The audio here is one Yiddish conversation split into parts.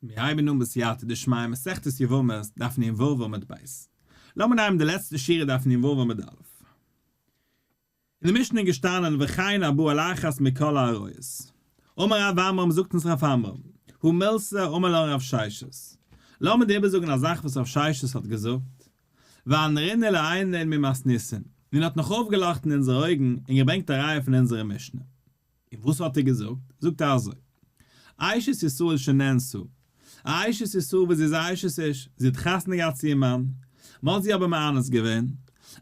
מיר הייבן אן בסייעתא דשמיא מסכת יבמות דף נ ו עמוד ב'. לאמיר נעמען די לעצטע שורה דף נ ו עמוד א'. אין די משנה איז געשטאנען וכן הבא על אחת מכל העריות. אמר רב עמרם זאגט אונז רב עמרם, הא מילתא אמר לן רב ששת. לאמיר דיר איבערזאגן א זאך וואס רב ששת האט געזאגט, ואנרינהו לעינין ממתניתין, און האט נאך אויפגעלאכטן אונזערע אויגן און געברענגט א ראיה פון אונזערע משנה. און וואס האט ער געזאגט? זאגט ער אזוי, אשת ישראל שנאנסה, א אשת ישראל וואס זי איז א אשת איש, זי האט חתונה געהאט צו איר מאן, מען האט זי אבער מאנס געווען,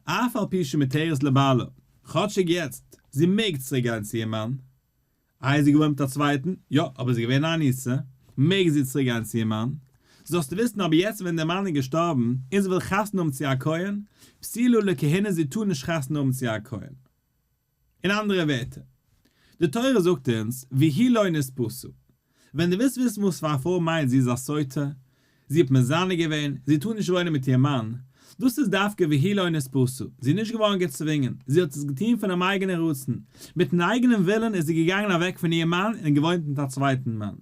אף על פי שמותרת לבעלה, כאטשיג יעצט, זי מעג צוריק גיין צו איר מאן, איי איז זי געוואוינט מיט א צווייטן, יא, אבער זי איז געווען א אנוסה, מעג זי צוריק גיין צו איר מאן, זאלסטו וויסן אבער יעצט ווען דער מאן איז געשטארבן, און זי וויל חתונה האבן צו א כהן, פסולה לכהונה זי טאר נישט חתונה האבן צו א כהן. אין אנדערע ווערטער, די תורה זאגט אונז והיא לא נתפשה. ווען דו ווילסט וויסן וואס פאר א פרוי מיינט זי איז א סוטה, זי האט מזנה געווען, זי טאר נישט וואוינען מיט איר מאן, דאס איז דווקא והיא לא נתפשה, זי איז נישט געווארן געצווינגען, זי האט עס געטון פונעם אייגענעם רצון, מיטן אייגענעם ווילן איז זי געגאנגען אוועק פון איר מאן און געוואוינט מיט א צווייטן מאן.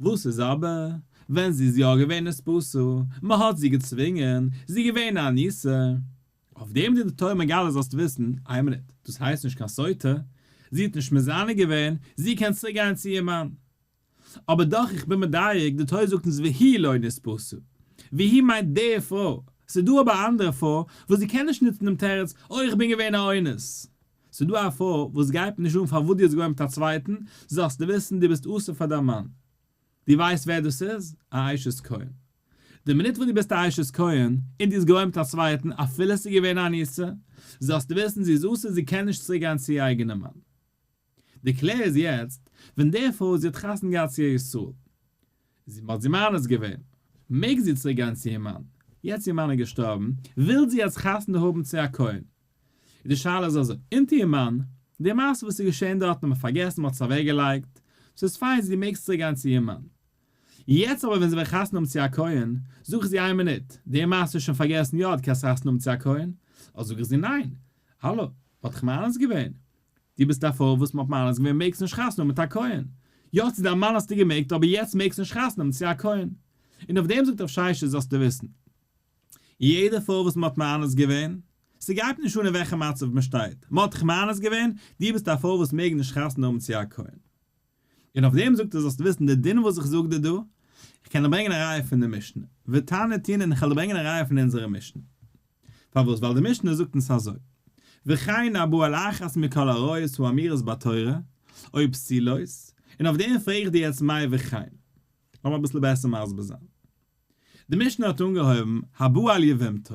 וואס איז אבער ווען זי איז יא געווען נתפשה, מען האט זי געצווינגען, זי איז געווען א אנוסה? אויף דעם איז די תורה מגלה זאלסט וויסן, איין מינוט, דאס הייסט נישט קיין סוטה, זי האט נישט מזנה געווען, זי קען צוריק גיין צו איר מאן. אבער דאך איך בין מדייק, די תורה זאגט אונז והיא לא נתפשה, והיא מיינט די פרוי, ס'איז דא אבער א אנדערע פרוי וואס זי קען נישט נוצן דעם תירוץ, אוי איך בין געווען א אונס. ס'איז דא א פרוי וואס גייט נישט אן פארוואס דו האסט געוואוינט מיט א צווייטן, זאלסטו וויסן דו ביסט אסור פאר דיין מאן. דו ווייסט ווער דאס איז? א אשת כהן. די מינוט וואס דו ביסט א אשת כהן, און דו האסט געוואוינט מיט א צווייטן אפילו עס איז געווען א אנוסה, זאלסטו וויסן זי איז אסור זי קען נישט צוריק גיין צו איר אייגענעם מאן. די קלער איז יעצט, ווען די פרוי זי האט חתונה געהאט צו א ישראל, זי מ'האט זי מאנס געווען, מעג זי צוריק גיין צו איר מאן, יעצט איר מאן איז געשטארבן, וויל זי יעצט חתונה האבן צו א כהן, איז די שאלה איז אזוי, אונטער איר מאן, די מעשה וואס איז געשען דארטן האט מען פארגעסן, מ'האט עס אוועק געלייגט, ס'איז פיין זי מעג צוריק גיין צו איר מאן. יעצט אבער ווען זי וויל חתונה האבן צו א כהן, זאג איך זי איין מינוט, די מעשה איז שוין פארגעסן יא דו קענסט חתונה האבן צו א כהן, אדער זאג איך זי ניין, האלא, מ'האט דיך מאנס געווען, דו ביסט א פרוי וואס מ'האט מאנס געווען מעגסט נישט חתונה האבן מיט א כהן, יא צו דיין מאן האסטו געמעגט אבער יעצט מעגסט נישט חתונה האבן צו א כהן. און אויף דעם זאגט רב ששת זאלסטו וויסן, יעדע פרוי וואס מ'האט מאנס געווען, ס'גייט נישט אן אין וועלכע מצב מ'שטייט, מ'האט דיך מאנס געווען, דו ביסט א פרוי וואס מעג נישט חתונה האבן צו א כהן. און אויף דעם זאגט ער זאלסטו וויסן די דין וואס איך זאג דיר דא, איך קען דיר ברענגען א ראיה פון די משנה, ותנא תינא און איך וועל דיר ברענגען א ראיה פון אונזערע משנה. פארוואס? ווייל די משנה זאגט אונז אזוי, וכן הבא על אחת מכל העריות האמורות בתורה, או פסולות, און אויף דעם פרעג איך דיר יעצט מאי וכן. לאמיר אביסל בעסער מסביר זיין. די משנה האט אנגעהויבן הבא על יבמתו,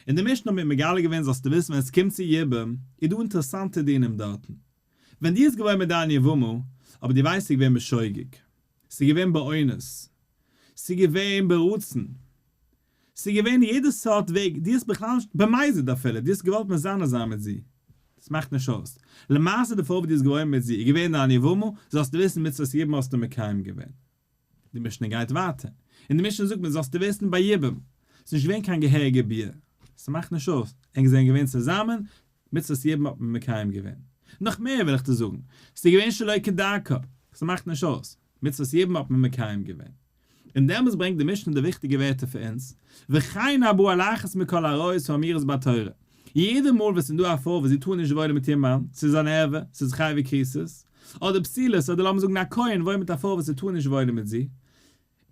און די משנה האט מיר מגלה געווען זאלסטו וויסן ווען עס קומט צו יבום איז דא אינטערעסאנטע דינים דארטן. ווען דו האסט געוואוינט מיט דיין יבמה, אבער דו ווייסט ס'איז געווען בשוגג, ס'איז געווען באונס, ס'איז געווען ברצון, ס'איז געווען יעדע סארט וועג, דו האסט בכלל נישט, במזיד אפילו, דו האסט געוואלט מזנה זיין מיט זי, דאס מאכט נישט אויס, למעשה די פרוי וואס דו האסט געוואוינט מיט זי איז געווען דיין יבמה, זאלסטו וויסן מצוות יבום האסטו מקיים געווען. די משנה גייט ווייטער, און די משנה זאגט מיר זאלסטו וויסן ביי יבום, ס'איז נישט געווען קיין געהעריגע ביאה, ס'מאכט נישט אויס, ענק זענען געווען צוזאמען, מצוות יבום האט מען מקיים געווען. נאך מער וויל איך דיר זאגן, ס'איז געווען שלא כדרכה, ס'מאכט נישט אויס, מצוות יבום האט מען מקיים געווען. און דעמאלס ברענגט די משנה די וויכטיגע ווערטער פאר אונז, וכן הבא על אחת מכל העריות האמורות בתורה, יעדע מאל וואס ס'איז דא א פרוי וואס זי טאר נישט וואוינען מיט איר מאן, ס'איז אן ערווה, ס'איז חייבי כריתות, אדער פסולות, אדער לאמיר זאגן א כהן וואוינט מיט א פרוי וואס זי טאר נישט וואוינען מיט זי,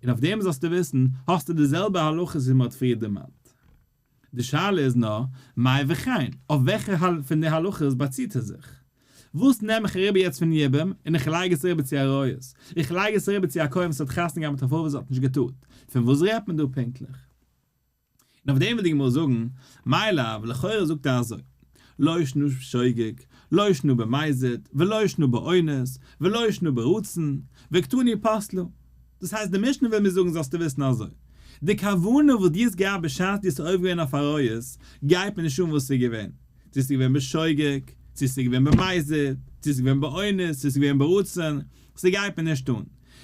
און אויף דעם זאלסטו וויסן, האסטו די זעלבע הלכות ווי מ'האט פריער דערמאנט. די שאלה איז נאר, מאי וכן, אויף וועלכע פון די הלכות באציט ער זיך? וואס נעם איך אריבער יעצט פון יבום און איך לייג עס אריבער צו עריות? איך לייג עס אריבער צו א כהן וואס האט חתונה געהאט מיט א פרוי וואס האט נישט געטארט? פון וואס רעדט מען דא פונקטליך? און אויף דעם וויל די גמרא זאגן, מאי לאו, לכאורה זאגט ער אזוי, לא שנא בשוגג, לא שנא במזיד, ולא שנא באונס, ולא שנא ברצון, וקתני פסלה. דאס הייסט די משנה וויל מיר זאגן זאלסטו וויסן אזוי, די כוונה וואס דו האסט געהאט בשעת דו האסט עובר געווען אויף עריות, גייט מיר נישט אן וואס ס'איז געווען, צו ס'איז געווען בשוגג, צו ס'איז געווען במזיד, צו ס'איז געווען באונס, צו ס'איז געווען ברצון, ס'גייט מיר נישט אן.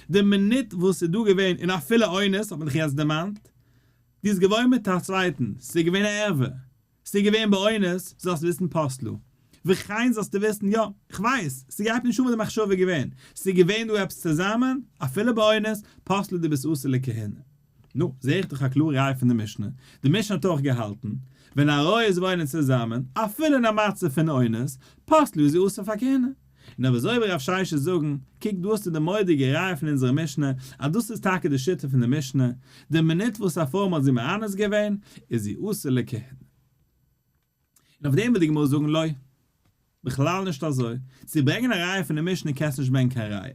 די מינוט וואס ס'איז דא געווען, און אפילו אונס האט מען דאך יעצט דערמאנט, דו האסט געוואוינט מיט א צווייטן, ס'איז געווען א ערווה, ס'איז געווען באונס, זאלסט וויסן פסלה. וכן זאלסטו וויסן, יא, איך ווייס, ס'גייט נישט אן וואס די מחשבה איז געווען, ס'איז געווען דא עפעס צוזאמען, אפילו באונס, פסלה דו ביסט אסור לכהונה. נו, זעה איך דאך א קלארע ראיה פון די משנה, די משנה האט אויך געהאלטן, ווען עריות וואוינען צוזאמען, אפילו אין א מצב פון אונס, פסלה איז זי אסור פאר כהונה. און אויב אזוי וועט רב ששת זאגן, קוק דא האסטו די מורא'דיגע ראיה פון אונזערע משנה, אז דאס איז טאקע די שיטה פון די משנה, די מינוט וואס א פרוי מ'האט זי מאנס געווען, איז זי אסור לכהונה. און אויף דעם וועט די גמרא זאגן לא. בכלל נישט אזוי. צו ברענגען א ראיה פון די משנה קענסטו נישט ברענגען קיין ראיה.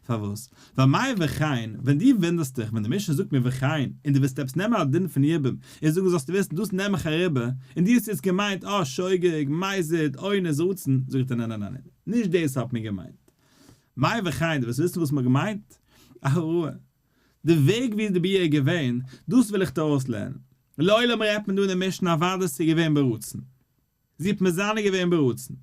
פארוואס? ווייל מאי וכן, ווען דו וואונדערסט דיך ווען די משנה זאגט מיר וכן, און דו ווילסט עפעס נעמען א דין פון יבום, און זאגן זאלסטו וויסן דאס נעם איך אריבער, און דו האסט יעצט געמיינט אה שוגג, מזיד, אונס, רצון, זאג איך דיר ניין ניין ניין, נישט דאס האט מען געמיינט. מאי וכן, דו ווילסט וויסן וואס מ'האט געמיינט? אהרוה. די וועג ווי די ביאה איז געווען, דאס וויל איך דיר אויסלערנען. לעולם רעדט מען דא אין די משנה אוודאי ס'איז געווען ברצון. זי האט מזנה געווען ברצון.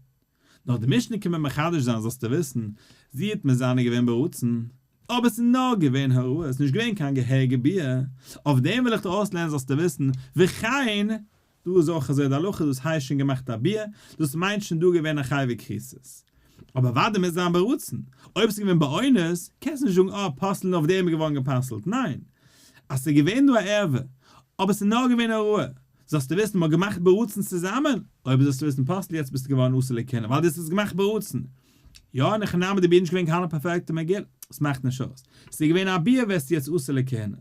נאר די משנה קומט מיר מחדש זיין זאלסטו וויסן, זי האט מזנה געווען ברצון, אבער ס'איז נאר געווען העראה, ס'איז נישט געווען קיין געהעריגע ביאה, אויף דעם וויל איך דיר אויסלערנען זאלסטו וויסן, וכן, דא איז אויך אזוי די הלכה, דאס הייסט שוין געמאכט א ביאה, דאס מיינט שוין דא געווען א חייבי כריתות. אבער אוודאי מוז זיין ברצון, אויב ס'איז געווען באונס, קענסט נישט זאגן אה פסל'ן אויף דעם איז געווארן גע'פסל'ט, ניין, אז ס'איז געווען דא א ערווה, אבער ס'איז נאר געווען העראה, זאלסטו וויסן מ'האט געמאכט ברצון צוזאמען, אויב זאלסטו וויסן פסל יעצט ביסטו געווארן אסור לכהונה ווייל דו האסט עס געמאכט ברצון. יא אין הכי נמי די ביאה איז נישט געווען קיין פערפעקטע מגילה, עס מאכט נישט אויס, ס'איז געווען א ביאה ווערסטו יעצט אסור לכהונה.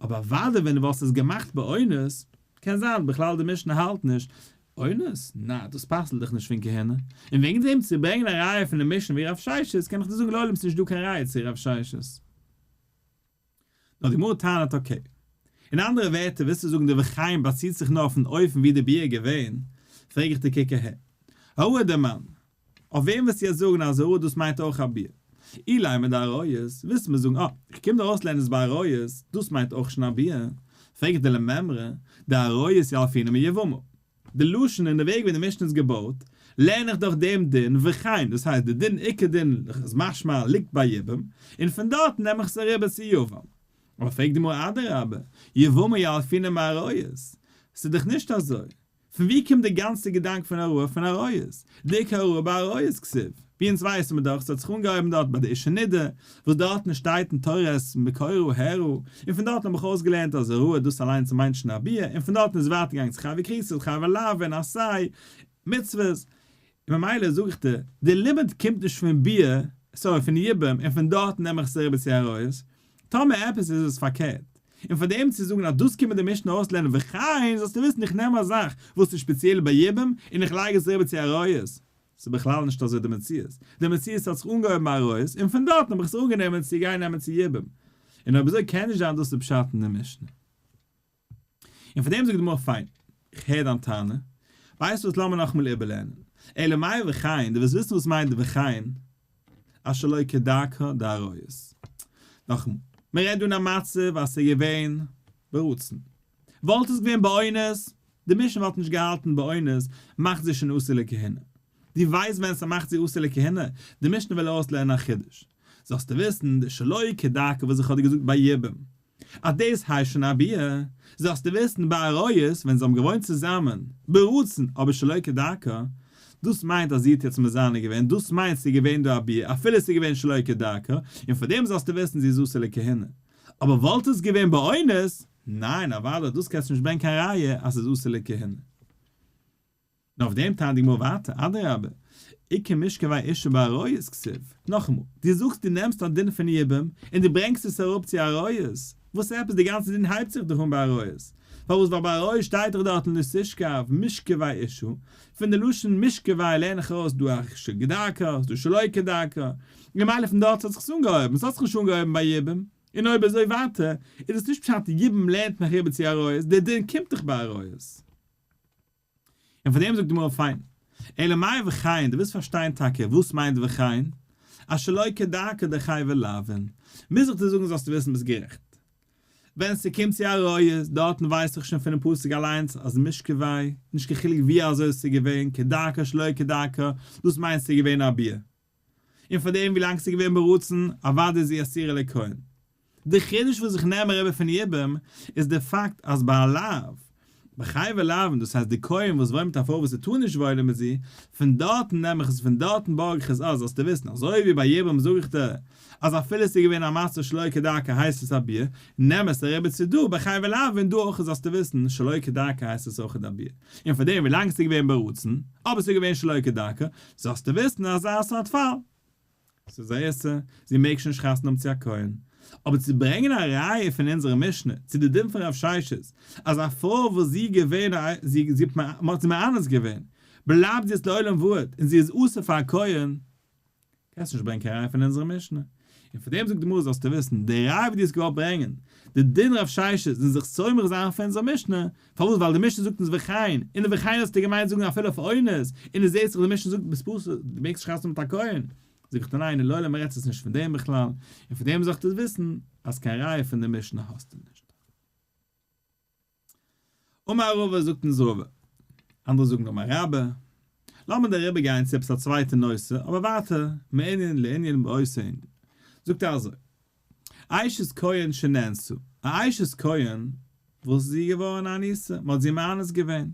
אבער אוודאי ווען דו וואלסט עס געמאכט באונס, קען זיין בכלל די משנה האלט נישט, אונס? נע דאס פסל'ט דיך נישט פון כהונה. און וועגן דעם צו ברענגען א ראיה פון די משנה ווי רב ששת קען איך דיר זאגן לעולם ס'נישט דא קיין ראיה צו רב ששת. נאר די גמרא טענה'ט אקעי. אין אנדערע ווערטער ווילסטו זאגן די וכן באציט זיך נאר אויפן אופן ווי די ביאה איז געווען, פרעג איך דיר קוק אהער. העראה דמאן. אויף וועם ווילסטו יעצט זאגן אז העראה דאס מיינט אויך א ביאה? אילימא דעריות, ווילסטו מיר זאגן אה, איך קום דיר אויסלערנען עס ביי עריות, דאס מיינט אויך שוין א ביאה? פרעג איך דיר למימרא, דעריות ילפינן מיבמה. די לשון און די וועג ווי די משנה איז געבויט, לערן איך דורך דעם דין וכן, דאס הייסט די דין עיקר דין איז משמע ליגט ביי יבום, און פון דארט נעם איך עס אריבער צו יבם. אבער פרעגט די גמרא אדרבה, יבמה ילפינן מעריות, ס'איז דאך נישט אזוי, פון ווי קומט די גאנצע געדאנק פון העראה פון עריות? דאיכא העראה בעריות כתיב, ווי אונז ווייסן מיר דאך ס'האט זיך אנגעהויבן דארט ביי די אישה נידה, וואס דארטן שטייט אין תורה את מקורה הערה, און פון דארטן האב איך אויסגעלערנט אז העראה דאס אליינס מיינט שוין א ביאה, און פון דארטן איז ווייטער געגאנגען צו חייבי כריתות, חייבי לאוין, עשה, מצוות, און ממילא זאג איך דיר, די לימוד קומט נישט פון ביאה, sorry פון יבום, און פון דארטן נעם איך עס אריבער צו עריות, טאמער עפעס איז עס פארקערט, און פאר דעם צו זאגן אז דאס קומט די משנה אויסלערנען וכן, זאלסטו וויסן איך נעם א זאך וואס איז שפעציעל ביי יבום און איך לייג עס אריבער צו עריות, ס'איז בכלל נישט אזוי די מציאות, די מציאות האט זיך אנגעהויבן ביי עריות און פון דארטן האב איך עס אנגענומען צו גיין נעמען צו יבום, און אויב אזוי קען נישט זיין דאס איז פשט אין די משנה. און פאר דעם זאגט די גמרא פיין, איך הער דיין טענה, ווייסט וואס לאמיר נאכאמאל איבערלערנען, אלא מאי וכן, דו ווילסט וויסן וואס מיינט די וכן, אז שלא כדרכה דעריות. נאכאמאל, מען רעדט דא אין א מצב אז ס'איז געווען ברצון. וואלט עס געווען באונס, די משנה וואלט נישט געהאלטן באונס מאכט זי שוין אסור לכהונה. דו ווייסט ווען ס'מאכט זי אסור לכהונה? די משנה וויל אויסלערנען א חידוש. זאלסטו וויסן, די שלא כדרכה וואס איך האב דיר געזאגט ביי יבום, אז דאס הייסט שוין א ביאה, זאלסטו וויסן ביי עריות ווען זיי האבן געוואוינט צוזאמען ברצון אבער שלא כדרכה, דאס מיינט אז זי האט יעצט מזנה געווען, דאס מיינט ס'איז געווען דא א ביאה אפילו ס'איז געווען שלא כדרכה, און פאר דעם זאלסטו וויסן זי איז אסור לכהונה. אבער וואלט עס געווען באונס, ניין אוודאי דאס קענסטו נישט ברענגען קיין ראיה אז ס'איז אסור לכהונה. נאר אויף דעם טענה'ט די גמרא ווייטער, אדרבה, איכא משכבי אשה בעריות כתיב, נאכאמאל, דו זאגסט דו נעמסט א דין פון יבום און דו ברענגסט עס אראפ צו עריות, וואס עפעס די גאנצע דין הייבט זיך דאך אן ביי עריות, פארוואס ווייל ביי עריות שטייט דאך דארטן לא תשכב משכבי אשה, פון די לשון משכבי לערן איך ארויס דא א שכדרכה, ס'דא שלא כדרכה, ממילא פון דארט האט זיך עס אנגעהויבן, עס האט זיך נישט אנגעהויבן ביי יבום, און אויב אזוי ווייטער איז עס נישט פשט יבום לערנט מיך איבער צו עריות, דער דין קומט דאך ביי עריות. און פאר דעם זאגט די גמרא פיין, אלא מאי וכן, דו ווילסט פארשטיין טאקע וואס מיינט וכן, אז שלא כדרכה דחייבי לאוין, מוז איך דיר זאגן זאלסטו וויסן ביסט גערעכט. ווען ס'קומט צו עריות, דארטן ווייס איך שוין פונעם פסוק אליינס אז משכבי, נישט קיין חילוק ווי אזוי עס איז געווען, כדרכה שלא כדרכה, דאס מיינט ס'איז געווען א ביאה. און פאר דעם ווילאנג ס'איז געווען ברצון, אוודאי איז זי אסורה לכהן. די חידוש וואס איך נעם אריבער פון יבום איז די פאקט אז ביי א לאו. ביי חייבי לאוין, דאס הייסט די כהן וואס וואוינט מיט א פרוי וואס ער טאר נישט וואוינען מיט זי, פון דארטן נעם איך עס פון דארטן בארג איך עס אז זאלסטו וויסן אזוי ווי ביי יבום זאג איך דיר אז אפילו עס איז געווען א מצב שלא כדרכה הייסט עס א ביאה, נעם עס אריבער צו דא ביי חייבי לאוין דא אויך זאלסטו וויסן שלא כדרכה הייסט עס אויך א ביאה, און פאר דעם ווילאנג עס איז געווען ברצון, אבער עס איז געווען שלא כדרכה, זאלסטו וויסן אזא סארט פאל. ס'איז א איסור, זי מעג שוין נישט חתונה האבן צו א כהן. אבער צו ברענגען א ראיה פון אונזערע משנה צו די דין פון רב ששת אז א פרוי וואס זי געווען א זי זי האט מ'האט זי מאנס געווען בלייבט זי יעצט לעולם ועד און זי איז אסור פאר א כהן, קענסט נישט ברענגען קיין ראיה פון אונזערע משנה. און פון דעם זאגט די גמרא זאלסטו וויסן, די ראיה וואס דו האסט געוואלט ברענגען, די דין רב ששת און זיך סומך זיין פון אונזער משנה, פארוואס ווייל די משנה זאגט אונז וכן, און די וכן האסטו געמיינט זאגן אפילו אויף אונס, און עס זעהט זיך די משנה זאגט ביסט פסול, דו מעגסט נישט חתונה מיט א כהן, זאג איך דיר ניין לעולם רעדט עס נישט פון דעם בכלל, און פון דעם זאלסטו וויסן אז קיין ראיה פון די משנה האסטו נישט. אמר רבא זאגט אונז רבא, אנדערע זאגן אמר רבה, לאמיר דעריבער גיין צו עפעס א צווייטע נושא, אבער ווייטער מענין לענין באותו ענין, זאגט ער אזוי, אשת כהן שנאנסה, א אשת כהן וואס איז זי געווארן א אנוסה, מען האט זי מאנס געווען,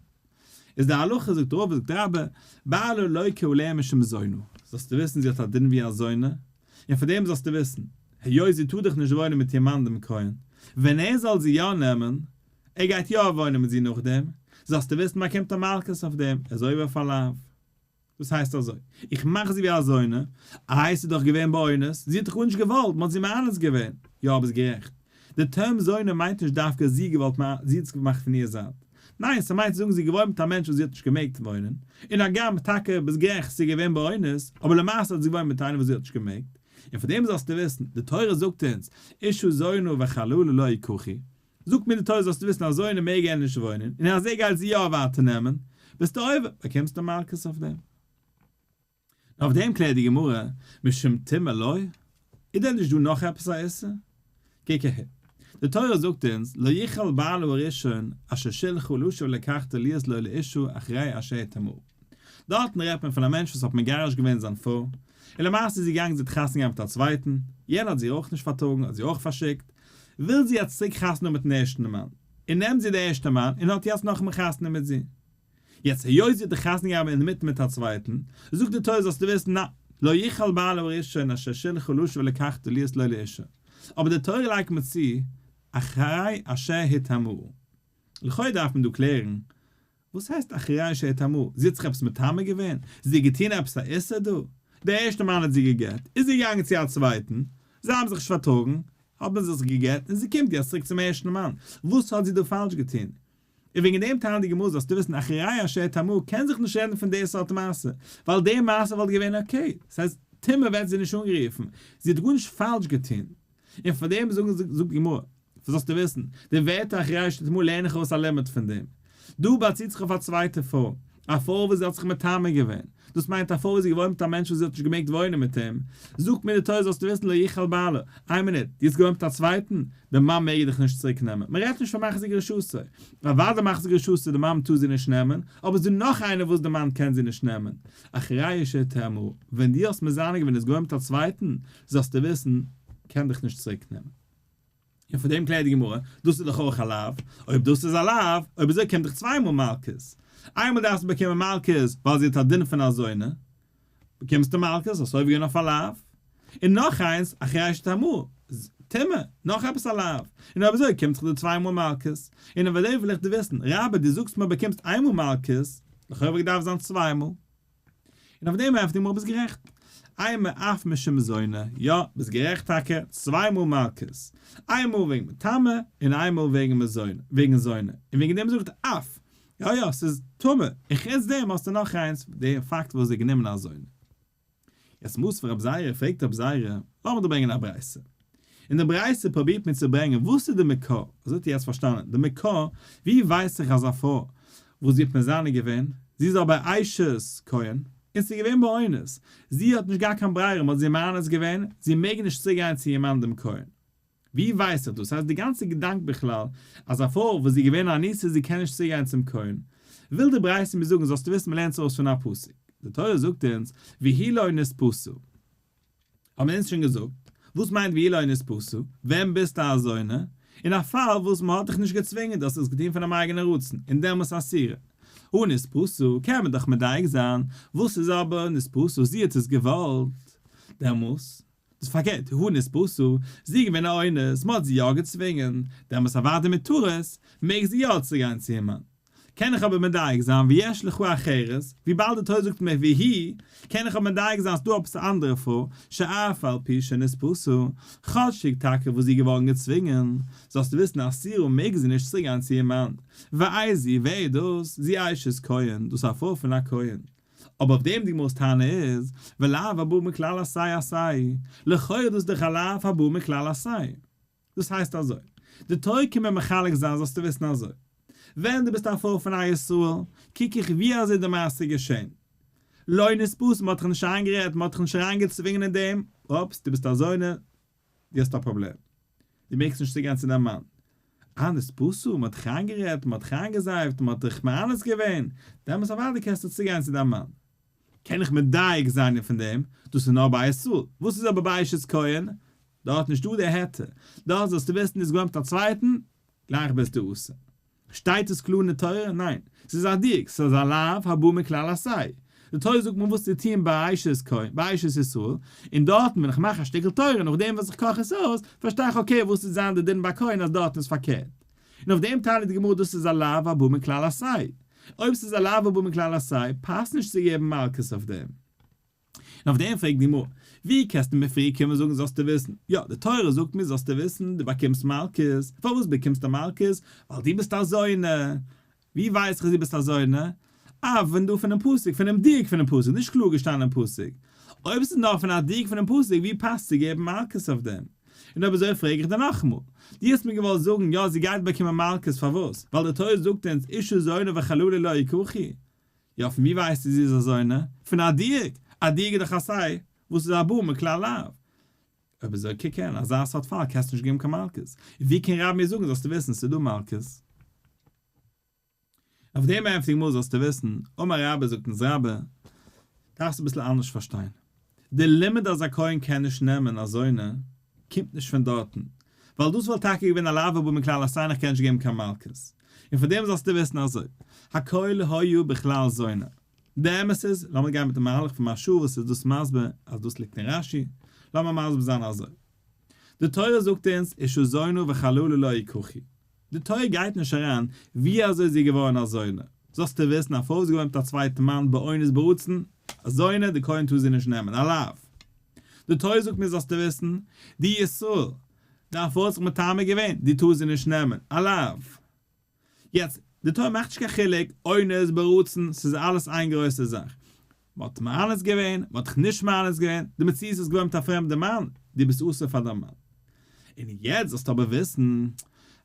איז די הלכה זאגט רבא זאגט רבה, בעלה לוקה עליה משום זונה, זאלסטו וויסן זי האט א דין ווי א זונה, און פאר דעם זאלסטו וויסן, היות זי טאר דאך נישט וואוינען מיט איר מאן דעם כהן, ווען ער זאל זי יא נעמען, ער גייט יא וואוינען מיט זי נאכדעם, זאלסטו וויסן באקומט ער מלקות אויף דעם, ער איז עובר אויף א לאו. דאס הייסט אזוי, איך מאך זי ווי א זונה, איי ס'איז דאך געווען באונס, זי האט דאך גארנישט געוואלט, מ'האט זי מאנס געווען, יא ביסט גערעכט, די term זונה מיינט נישט דווקא זי געוואלט זי האט עס געמאכט פון איר זייט, ניין ס'מיינט צו זאגן זי האט געוואוינט מיט א מענטש וואס זי האט נישט געמעגט וואוינען, און הגם טאקע ביסט גערעכט ס'איז געווען באונס, אבער למעשה האט זי געוואוינט מיט איינעם וואס זי האט נישט געמעגט, און פון דעם זאלסטו וויסן, די תורה זאגט אונז, אשה זונה וחללה לא יקחו, זאגט מיר די תורה זאלסטו וויסן א זונה מעג ער נישט וואוינען, און אז ער גייט זי יא ווייטער נעמען, ביסטו עובר, באקומסטו מלקות אויף דעם. און אויף דעם קלערט די גמרא, משום טומאה לא? איז דען נישט דא נאך עפעס א איסור? קוק אהער, די תורה זאגט אונז, לא יוכל בעלה הראשון אשר שלחה לשוב ולקחתה להיות לו לאשה אחרי אשר הטמאה. דארטן רעדט מען פון א מענטש וואס האט מגרש געווען זיין פרוי, און למעשה איז זי געגאנגען זי האט חתונה געהאט מיט א צווייטן, יענער האט זי אויך נישט פארטראגן האט זי אויך פארשיקט, וויל זי יעצט צוריק חתונה האבן מיטן ערשטן מאן, און נעמט זי די ערשטע מאן און האט יעצט נאכאמאל חתונה מיט זי. יעצט היות זי האט די חתונה געהאט אינמיטן מיט א צווייטן, זאגט די תורה זאלסטו וויסן נא, לא יוכל בעלה הראשון אשר שלחה לשוב ולקחתה להיות לו לאשה, אבער די תורה לייגט מיר צו, אחרי אשר הטמאה. לכאו' דארף מען דא קלערן, וואס הייסט אחרי אשר הטמאה? זי האט זיך עפעס מטמא געווען? זי האט געטון עפעס א איסור דא? דער ערשטער מאן האט זי גע'גט, איז זי געגאנגען צו א צווייטן, זיי האבן זיך נישט פארטראגן, האבן זיי זיך גע'גט און זי קומט יעצט צוריק צום ערשטן מאן, וואס האט זי דא פאלש געטון? און וועגן דעם טענה'ט די גמרא זאלסטו וויסן אחרי אשר הטמאה קען זיך נישט רעדן פון די סארט מעשה, ווייל די מעשה וואלט געווען okay, ס'הייסט טומאה ווערט זי נישט אנגערופן, זי האט גארנישט פאלש געטון, און פאר דעם זאגן זאגט די גמרא, זאלסטו וויסן, די ווערטער אחרי אשר הטמאה לערן איך ארויס א לימוד פון דעם. דא באציט זיך אויף א צווייטע פרוי, א פרוי וואס זי האט זיך מטמא געווען, דאס מיינט א פרוי וואס איז געוואוינט מיט א מענטש וואס זי האט נישט געמעגט וואוינען מיט אים, זאגט מיר די תורה זאלסטו וויסן לא יוכל בעלה, איין מינוט, דו האסט געוואוינט מיט א צווייטן? די מאן מעג דיך נישט צוריק נעמען, מען רעדט נישט פון מחזיר גרושתו, אוודאי מחזיר גרושתו די מאן טאר זי נישט נעמען, אבער ס'איז דא נאך איינער וואס די מאן קען זי נישט נעמען, אחרי שהטמאה, ווען דו האסט מזנה געווען און געוואוינט מיט א צווייטן, זאלסטו וויסן, קען דיך נישט צוריק נעמען. און פון דעם קלערט די גמרא, דאס איז דאך אויך א לאו, אויב דאס איז א לאו, אויב אזוי קומט דאך צוויי מאל מלקות, איינמאל דארפסטו באקומען מלקות ווייל זי האט א דין פון א זונה, באקומסטו מלקות, האסט עובר געווען אויף א לאו, און נאך איינס, אחרי שהטמאה, טומאה, נאך עפעס א לאו, און אויב אזוי קומט זיך דיר צוויי מאל מלקות, און אויף דעם וויל איך דיר וויסן, רבה דו זאגסט מיר באקומסט איינמאל מלקות, לכאו' וואלט געדארפט זיין צוויי מאל. און אויף דעם ענטפערט די גמרא ביסט גערעכט, אימא אף משום זונה, יא, ביסט גערעכט טאקע, צוויי מאל מלקות, איין מאל וועגן מטמא און איין מאל וועגן מזונה, וועגן זונה, און וועגן דעם זאגט אף, יא יא, ס'איז טמא, און חוץ דעם האסטו נאך איינס, די פאקט וואס זי האט גענומען א זונה. יעצט מתיב רב זירא, פרעגט רב זירא, לאמיר דא ברענגען א ברייתא. און די ברייתא פרובירט מיר צו ברענגען וואס איז די מקור, אזוי האט איר יעצט פארשטאנען, די מקור, ווי ווייס איך אז א פרוי וואס זי האט מזנה געווען, זי איז אבער אשת כהן, און ס'איז געווען באונס, זי האט נישט געהאט קיין ברירה, מ'האט זי מאנס געווען, זי מעג נישט צוגיין צו איר מאן דעם כהן. ווי ווייס איך דאס? הייסט די גאנצע געדאנק בכלל אז א פרוי וואס זי איז געווען א אנוסה זי קען נישט צוגיין צום כהן, וויל די ברייתא מיר זאגן זאלסטו וויסן מ'לערנט עס ארויס פון א פסוק, די תורה זאגט אונז והיא לא נתפשה, האבן אונז שוין געזאגט, וואס מיינט והיא לא נתפשה? ווען ביסטו א זונה? אין א פאל וואס מען האט דיך נישט געצווינגען, דו האסט עס געטון פונעם אייגענעם רצון, און דעמאלס אסורה. הא נתפשה, קען מען דאך מדייק זיין, וואס איז אבער נתפשה, זי האט עס געוואלט, דעמאלס, דאס פארקערט, הא נתפשה, זי איז געווען א אונס, מען האט זי יא געצווינגען, דעמאלס אוודאי מותרת, מעג זי יא צוגיין צו איר מאן. קען איך אבער מדייק זיין ויש לך אחרת, וויבאלד די תורה זאגט מיר והיא, קען איך אבער מדייק זיין אז ס'דא עפעס א אנדערע פרוי, שאף על פי שנתפשה, כאטשיג טאקע וואס זי איז געווארן געצווינגען, זאלסטו וויסן אסורה מעג זי נישט צוגיין צו איר מאן, ואיזו, ווער איז דאס, זו אשת כהן, דאס איז א פרוי פון א כהן. אבער אויף דעם די גמרא'ס טענה איז, ולאו הבא מכלל עשה עשה, לכאו' איז דאס דאך א לאו הבא מכלל עשה. דאס הייסט אזוי, די תורה קומט מיר מחלק זיין זאלסטו וויסן אזוי, ווען דו ביסט א פרוי פון א ישראל, קוק איך ווי אזוי די מעשה איז געשען. לא נתפשה, מען האט דיך נישט איינגערעדט, מען האט דיך נישט אריינגעצווינגען אין דעם, אופס, דו ביסט א זונה, דו האסט א פראבלעם, דו מעגסט נישט צוגיין צו דיין מאן. אה, נתפשה, מען האט דיך איינגערעדט, מען האט דיך איינגעזייפט, מען האט דיך מאנס געווען, דעמאלס אוודאי קענסטו צוגיין צו דיין מאן. קען איך מדייק זיין פון דעם, דאס איז נאר ביי ישראל, וואס איז אבער ביי אשת כהן? דארט נישטא די היתר, דארט זאלסטו וויסן איז געווען מיט א צווייטן, גלייך ביסטו אסור. שטייט עס קלאר אין די תורה? ניין. ס'איז א דיוק, ס'איז א לאו הבא מכלל עשה. די תורה זאגט מיר וואס צו טון ביי אשת כהן, ביי אשת ישראל, און דארטן ווען איך מאך א שטיקל תורה נאכדעם וואס איך קאך עס אויס, פארשטיי איך okay וואס וועט זיין די דין ביי כהן אז דארטן איז פארקערט. און אויף דעם טענה'ט די גמרא דאס איז א לאו הבא מכלל עשה. אויב ס'איז א לאו הבא מכלל עשה, פאסט נישט צו געבן מלקות אויף דעם. און אויף דעם פרעגט די גמרא, ווי קענסטו מיר פריער קומען זאגן זאלסטו וויסן? יא, די תורה זאגט מיר זאלסטו וויסן, דו באקומסט מלקות. פארוואס באקומסטו מלקות? ווייל דו ביסט א זונה. ווי ווייס איך אז דו ביסט א זונה? אה, פון דא פונעם פסוק, פונעם דיוק פונעם פסוק, נישט קלאר געשטאנען אין פסוק. אויב עס איז נאר פון א דיוק פונעם פסוק, ווי פאסט צו געבן מלקות אויף דעם? און אויב אזוי פרעג איך דיר נאכאמאל, דו האסט מיר געוואלט זאגן, יא, זי גייט באקומען מלקות, פארוואס? ווייל די תורה זאגט אונז, אשה זונה וחללה לא יקחו. יא, פון ווי ווייסטו זי איז א זונה? פון א דיוק! א דיוק איז דאך א עשה וואס איז הבא מכלל לאו. אויב אזוי קוק אן, אזא סארט פאל קענסטו נישט געבן קיין מלקות. ווי קען רבה מיר זאגן זאלסטו וויסן ס'איז דא מלקות? אויף דעם ענטפערט די גמרא זאלסטו וויסן, אמר רבה זאגט אונז רבה, דארפסט אביסל אנדערש פארשטיין. די לימוד אז א כהן קען נישט נעמען א זונה קומט נישט פון דארטן, ווייל דאס וואלט טאקע געווען א לאו הבא מכלל עשה און איך קען נישט געבן קיין מלקות. און פאר דעם זאלסטו וויסן אזוי, הכל היה בכלל זונה. די אמת איז, לאמיר גיין מיט די מהלך פון מהרש"א וואס איז דאס מסביר אז דאס ליגט אין רש"י, לאמיר מסביר זיין אזוי. די תורה זאגט אונז אשה זונה וחללה לא יקחו. די תורה גייט נישט אריין ווי אזוי זי איז געווארן א זונה. זאלסטו וויסן א פרוי איז געווארן מיט א צווייטן מאן באונס ברצון, א זונה, די כהן טאר זי נישט נעמען, א לאו. די תורה זאגט מיר זאלסטו וויסן, די ישראל, דיין פרוי האט זיך מטמא געווען, דו טארסט זי נישט נעמען, א לאו. יעצט, די תורה מאכט נישט קיין חילוק, אונס, ברצון, ס'איז אלעס איין גרויסע זאך. מ'האט מאנס געווען, מ'האט דיך נישט מאנס געווען, די מציאות איז געווארן מיט א פרעמדע מאן, דו ביסט אסור פאר דיין מאן. און יעצט זאלסטו אבער וויסן,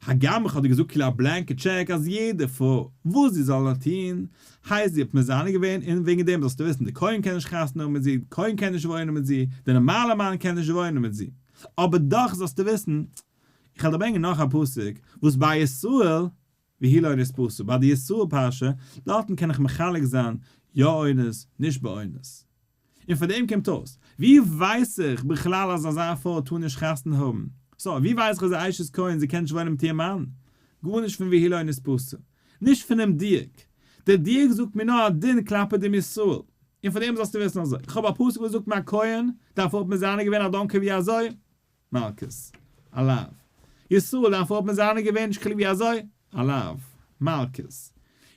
הגם איך האב דיר געזאגט כאילו א blanket check אז יעדע פרוי וואס זי זאל נאר טון, הייסט זי האט מזנה געווען, און וועגן דעם זאלסטו וויסן, די כהן קען נישט חתונה האבן מיט זי, די כהן קען נישט וואוינען מיט זי, די נארמאלע מאן קען נישט וואוינען מיט זי. אבער דאך זאלסטו וויסן, איך וועל דיר ברענגען נאך א פסוק, וואס ביי ישראל, והיא לא נתפשה, ביי די ישראל פרשה, דארטן קען איך מחלק זיין יא אונס, נישט באונס. און פון דעם קומט אויס, ווי ווייס איך בכלל אז אזא פרוי טאר נישט חתונה האבן? so, ווי ווייס איך אז א אשת כהן זי קען נישט וואוינען מיט איר מאן? גארנישט פון והיא לא נתפשה. נישט פונעם דיוק. דער דיוק זאגט מיר נאר א דין כלפי דעם ישראל. און פון דעם זאלסטו וויסן אזוי, איך האב א פסוק וואס זאגט מיר א כהן דארף האבן מזנה געווען א donkey ווי אזוי? מלקות. א לאו. ישראל דארף האבן מזנה געווען נישט קיין חילוק ווי אזוי? א לאו. מלקות.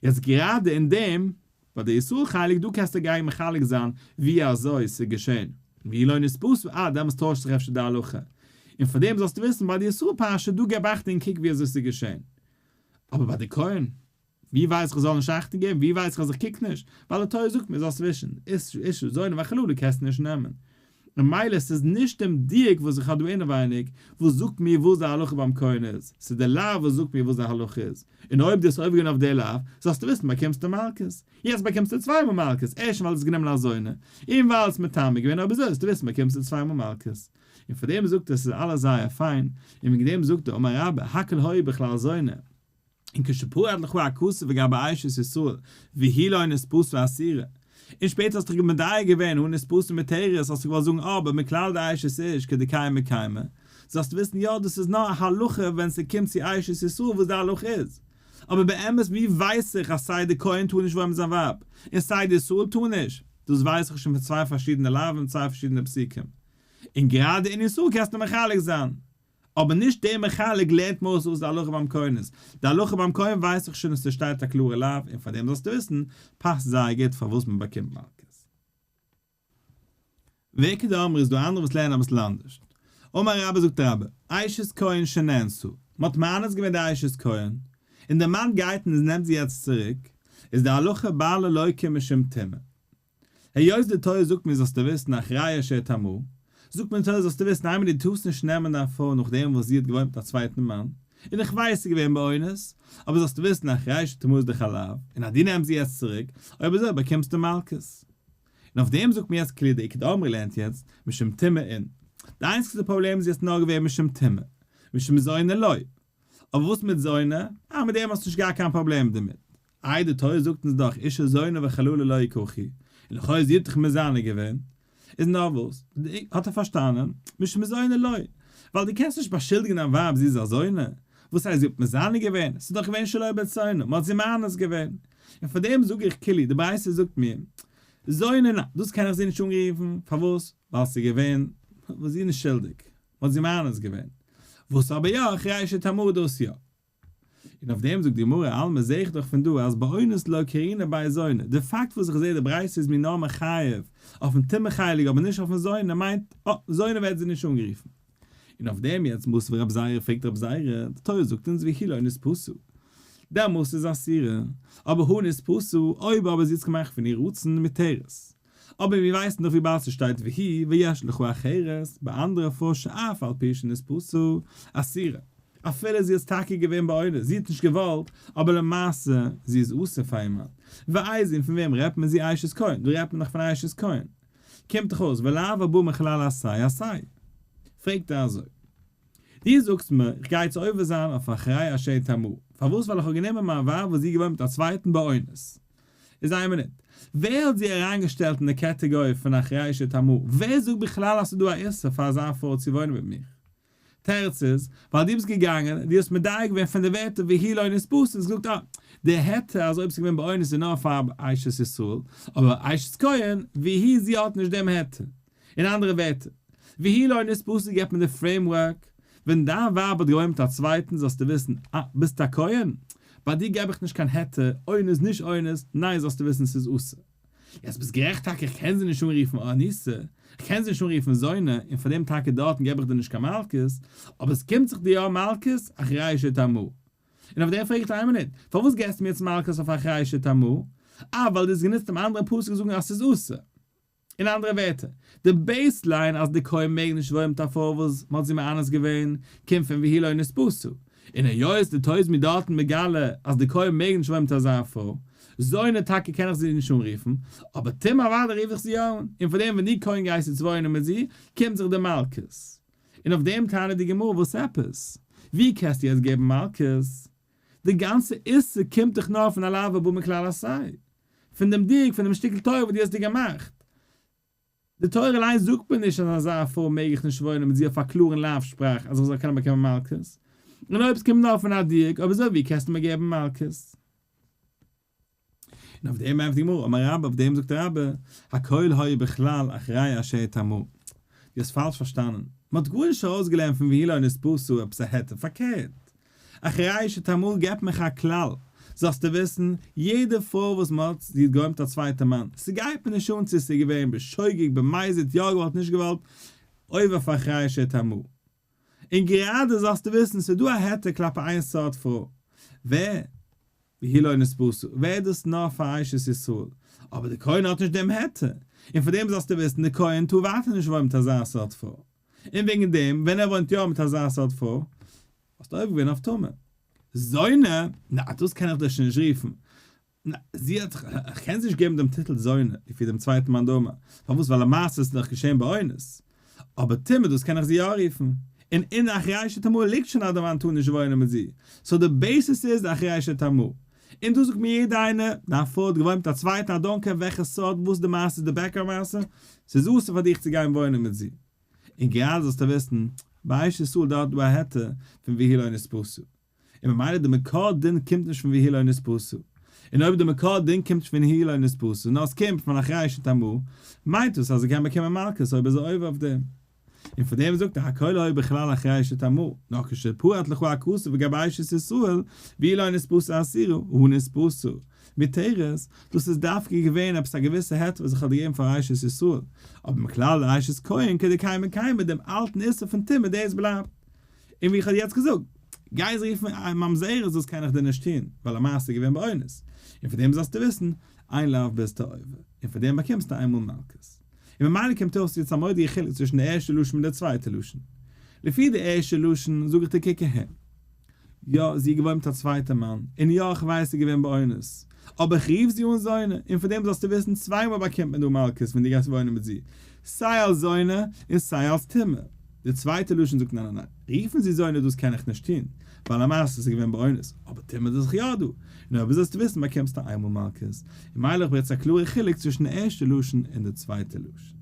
יעצט גראדע אין דעם, ביי די ישראל חלק דא קענסטו גיין מחלק זיין ווי אזוי ס'איז געשען. והיא לא נתפשה, אה דעמאלס טוישט זיך אפשר די הלכה. און פאר דעם זאלסטו וויסן ביי די ישראל פרשה דא געב אכטונג און קוק ווי אזוי ס'איז געשען. אבער ביי די כהן? ווי ווייס איך זאל נישט אכטונג געבן? ווי ווייס איך אז איך קוק נישט? ווייל די תורה זאגט מיר זאלסט ווישן, אשה זונה וחללה קענסטו נישט נעמען. ממילא ס'איז נישט דעם דיוק וואס איך האב דא אינעווייניג וואס זאגט מיר וואס די הלכה ביים כהן איז, ס'איז די לאו וואס זאגט מיר וואס די הלכה איז, און אויב דו האסט עובר געווען אויף די לאו, זאלסטו וויסן באקומסטו מלקות. יעצט באקומסטו צוויי מאל מלקות, ערשטנס ווייל דו האסט גענומען א זונה, און ווייל האסט מטמא געווען, אויב אזוי זאלסטו וויסן באקומסטו צוויי מאל מלקות. און פאר דעם זאגט ער ס'איז אלעס זייער פיין, און וועגן דעם זאגט ער אמר רבה הכל היו בכלל זונה. און כשפרט לך הכתוב לגבי אשת ישראל והיא לא נתפשה אסורה, און שפעטער האסטו דיך מדייק געווען הא נתפשה מותרת האסטו געוואלט זאגן אבער מכלל דאשת איש כדקיימא קיימא, זאלסטו וויסן יא דאס איז נאר א הלכה ווען ס'קומט צו אשת ישראל וואס די הלכה איז, אבער באמת ווי ווייס איך אז סיי די כהן טאר נישט וואוינען מיט זיין ווייב, און סיי די ישראל טאר נישט, דאס ווייס איך שוין פון צוויי פארשידענע לאווים און צוויי פארשידענע פסוקים, און גראדע אין ישראל קענסטו מחלק זיין, אבער נישט דער מחלק לערנט מיר אויס וואס די הלכה ביים כהן איז, די הלכה ביים כהן ווייס איך שוין אז ס'שטייט א קלארע לאו און פאר דעם זאלסטו וויסן, פאסט זייער גוט פארוואס מען באקומט מלקות. ואיכא דאמרי איז דא אנדערע וואס לערנען אביסל אנדערש. אמר רבה זאגט רבה, אשת כהן שנאנסה, מען האט מאנס געווען די אשת כהן, און דער מאן גייט און נעמט זי יעצט צוריק, איז די הלכה בעלה לוקה משום טומאה. היות די תורה זאגט מיר זאלסטו וויסן אחרי אשר טמאה, זאגט מיר די תורה זאלסטו וויסן איינמאל דו טארסט נישט נעמען דיין פרוי נאכדעם וואס זי האט געוואוינט מיט א צווייטן מאן, און איך ווייס ס'איז געווען באונס, אבער זאלסטו וויסן אחרי שטמאה איז דאך א לאו, און אז דו נעמסט זי יעצט צוריק, אויב אזוי באקומסטו מלקות. און אויף דעם זאגט מיר יעצט כאילו די איכא דאמרי לערנט יעצט משום טומאה אין. די איינציגסטע פראבלעם איז יעצט נאר געווען משום טומאה. משום זונה לא. אבער וואס מיט זונה? אה מיט דעם האסטו נישט געהאט קיין פראבלעם דערמיט. איי די תורה זאגט אונז דאך אשה זונה וחללה לא יקחו, און לכאו' זי האט דאך מזנה געווען, איז נאר וואס, האט ער פארשטאנען, משום זונה לא, ווייל דו קענסט נישט באשולדיגן דיין ווייב זי איז א זונה, וואס הייסט זי האט מזנה געווען, ס'איז דאך געווען שלא ברצונה, מ'האט זי מאנס געווען, און פאר דעם זאג איך כאילו, די ברייתא זאגט מיר, זונה ניין, דאס קען איך זי נישט אנרופן, פארוואס? ווייל ס'איז געווען, וואס זי איז נישט שולדיג, מ'האט זי מאנס געווען, וואס אבער יא, אחרי שטמאה דאס יא. און אויף דעם זאגט די גמרא אלמא זעה איך דאך פון דא אז באונס לא קרינא בי זונה, די פאקט וואס איך זעה די ברייתא איז מיר נאר מחייב אויפן טומאה חלק אבער נישט אויפן זונה מיינט אה זונה ווערט זי נישט אנגערופן. און אויף דעם יעצט מתיב רב זירא פרעגט רב זירא, די תורה זאגט אונז והיא לא נתפשה דעמאלסט איז אסורה, אבער הא נתפשה אויב אבער זי האט עס געמאכט פון איר רצון מותרת. אבער מיר ווייסן דאך וויבאלד ס'שטייט והיא ויש לך אחרת ביי אנדערע פרוי שאף על פי שנתפשה אסורה, אפילו זי איז טאקע געווען באונס, זי האט נישט געוואלט, אבער למעשה זי איז אסור פאר איר מאן. ואיזו און פון וועם רעדט מען זו אשת כהן, דא רעדט מען דאך פון אשת כהן. קומט דאך אויס ולאו הבא מכלל עשה עשה. פרעגט ער אזוי. דו זאגסט מיר איך גיי יעצט עובר זיין אויף אחרי אשר טמאה, פארוואס ווייל איך האב גענומען מיין ווייב וואס זי איז געוואוינט מיט א צווייטן באונס. איז איין מינוט, ווער האט זי אריינגעשטעלט אין די קעטעגארי פון אחרי שטמאה? ווער זאגט בכלל אז ס'איז דא א איסור פאר אזא פרוי צו וואוינען מיט מיך? תירוץ איז, ווייל דו ביסט געגאנגען, דו האסט מדייק געווען פון די ווערטער והיא לא נתפשה און האסט געזאגט אה, די היתר אז אויב ס'איז געווען באונס איז נאר פאר אשת ישראל, אבער אשת כהן, והיא זי האט נישט דעם היתר. אין אנדערע ווערטער, והיא לא נתפשה געבט מען די framework, ווען דיין ווייב האט געוואוינט מיט א צווייטן זאלסטו וויסן, אה, ביסט א כהן? ביי דיר געב איך נישט קיין היתר, אונס נישט אונס, ניין זאלסטו וויסן ס'איז אסור. יעצט ביסט גערעכט טאקע איך קען זי נישט אנרופן אנוסה, איך קען זי נישט אנרופן זונה, און פאר דעם טאקע דארטן געב איך דיר נישט קיין מלקות, אבער עס קומט זיך דיר יא מלקות, אחרי שטמאה. און אויף דעם פרעג איך דיר איין מינוט, פארוואס געסטו מיר יעצט מלקות אויף אחרי שטמאה? אה ווייל דו האסט גענוצט דעם אנדערן פסוק זאגן אז ס'איז אסור. אין אנדערע ווערטער, די baseline אז די כהן מעג נישט וואוינען מיט א פרוי וואס מ'האט זי מאנס געווען, קומט פון והיא לא נתפשה. און היות די תורה איז מיר דארטן מגלה אז די כהן מעג נישט וואוינען מיט אזא פרוי, זונה טאקע קען איך זי נישט אנרופן, אבער טומאה אוודאי רוף איך זי אן, און פאר דעם ווען דו כהן גייסט יעצט וואוינען מיט זי, קומט זיך דיר מלקות. און אויף דעם טענה'ט די גמרא וואס עפעס? ווי קענסטו יעצט געבן מלקות? די גאנצע איסור קומט דאך נאר פון א לאו הבא מכלל עשה. פון דעם דיוק פון דעם שטיקל תורה וואס דו האסט דיר געמאכט. די תורה אליין זאגט מיר נישט אז אזא פרוי מעג איך נישט וואוינען מיט זי אויף א קלארן לאו שפראך אז איך זאל קענען באקומען מלקות. און אויב עס קומט נאר פון א דיוק, אויב אזוי ווי קענסטו מיר געבן מלקות? און אויף דעם ענטפערט די גמרא, אמר רבה, אויף דעם זאגט רבה, הכל היה בכלל אחרי אשר טמאה. דו האסט פאלש פארשטאנען. מען האט גארנישט ארויסגעלערנט פון והיא לא נתפשה עפעס א היתר, פארקערט, אחרי שטמאה געבט מיך א כלל, זאלסטו וויסן, יעדע פרוי וואס מ'האט, זי האט געוואוינט מיט א צווייטע מאן, ס'גייט מיר נישט אן צו ס'איז געווען בשוגג, במזיד, יא געוואלט נישט געוואלט, עובר אויף אחרי שטמאה. און גראדע זאלסטו וויסן, ס'איז דא א היתר כלפי איין סארט פרוי, ווער? והיא לא נתפשה, ווער דאס נאר פאר אשת ישראל, אבער די כהן האט נישט דעם היתר, און פאר דעם זאלסטו וויסן, די כהן טאר ווייטער נישט וואוינען מיט אזא סארט פרוי. און וועגן דעם, ווען ער וואוינט יא מיט אזא סארט פרוי, האסטו עובר געווען אויף טומאה. זונה? נא, דאס קען איך דיר שוין נישט רופן. נא, זי האט, איך קען זי נישט געבן דעם טיטל זונה, לפי דעם צווייטן מאן דאמר. פארוואס? ווייל למעשה איז עס דאך געשען באונס. אבער טומאה, דאס קען איך זי יא רופן. און אין אחרי שטמאה ליגט שוין אז דער מאן טאר נישט וואוינען מיט זי. so די basis איז אחרי שטמאה. און דא זאגט מיר יעדער איינער, דיין פרוי האט געוואוינט מיט א צווייטן I don't care וועלכע סארט וואס די מעשה איז די background מעשה, ס'איז אסור פאר דיך צו גיין וואוינען מיט זי. און גראדע זאלסטו וויסן, ביי אשת ישראל דארט דא א היתר פון והיא לא נתפשה. און ממילא די מקור דין קומט נישט פון והיא לא נתפשה. און אויב די מקור דין קומט נישט פון והיא לא נתפשה, נאר עס קומט פון אחרי שטמאה, מיינט דאס אז ער קען באקומען מלקות אויב איז ער עובר אויף דעם. און פאר דעם זאגט ער הכל היו בכלל אחרי שטמאה, נאר כשפרט לך הכתוב לגבי אשת ישראל, והיא לא נתפשה אסורה, הא נתפשה מותרת, דאס איז דווקא געווען עפעס א געוויסע היתר וואס איך האב געגעבן פאר אשת ישראל, אבער מכלל אשת כהן כדקיימא קיימא דעם אלטן איסור פון טומאה דאס בלייבט. און ווי איך האב יעצט געזאגט, גיי זיך רופן א ממזרת דאס קען איך דיר נישט טון, ווייל למעשה איז געווען באונס, און פאר דעם זאלסטו וויסן, איין לאו ביסטו עובר, און פאר דעם באקומסטו איינמאל מלקות. און ממילא קומט אויס יעצט א מורא'דיגע חילוק צווישן די ערשטע לשון מיט די צווייטע לשון. לפי די ערשטע לשון זאג איך דיר קוק אהער. יא, זי איז געוואוינט מיט א צווייטע מאן, און יא איך ווייס ס'איז געווען באונס, אבער איך רוף זי אן זונה, און פאר דעם זאלסטו וויסן צוויי מאל באקומט מען דא מלקות ווען דו גייסט וואוינען מיט זי, סיי אלס זונה און סיי אלס טומאה. די צווייטע לשון זאגט ניין ניין ניין, רופן זי זונה דאס קען איך נישט טון, ווייל למעשה איז געווען באונס, אבער טומאה איז דאך יא דא, און אויב זאלסטו וויסן באקומסטו איינמאל מלקות, און ממילא איך האב יעצט א קלארע חילוק צווישן די ערשטע לשון און די צווייטע לשון.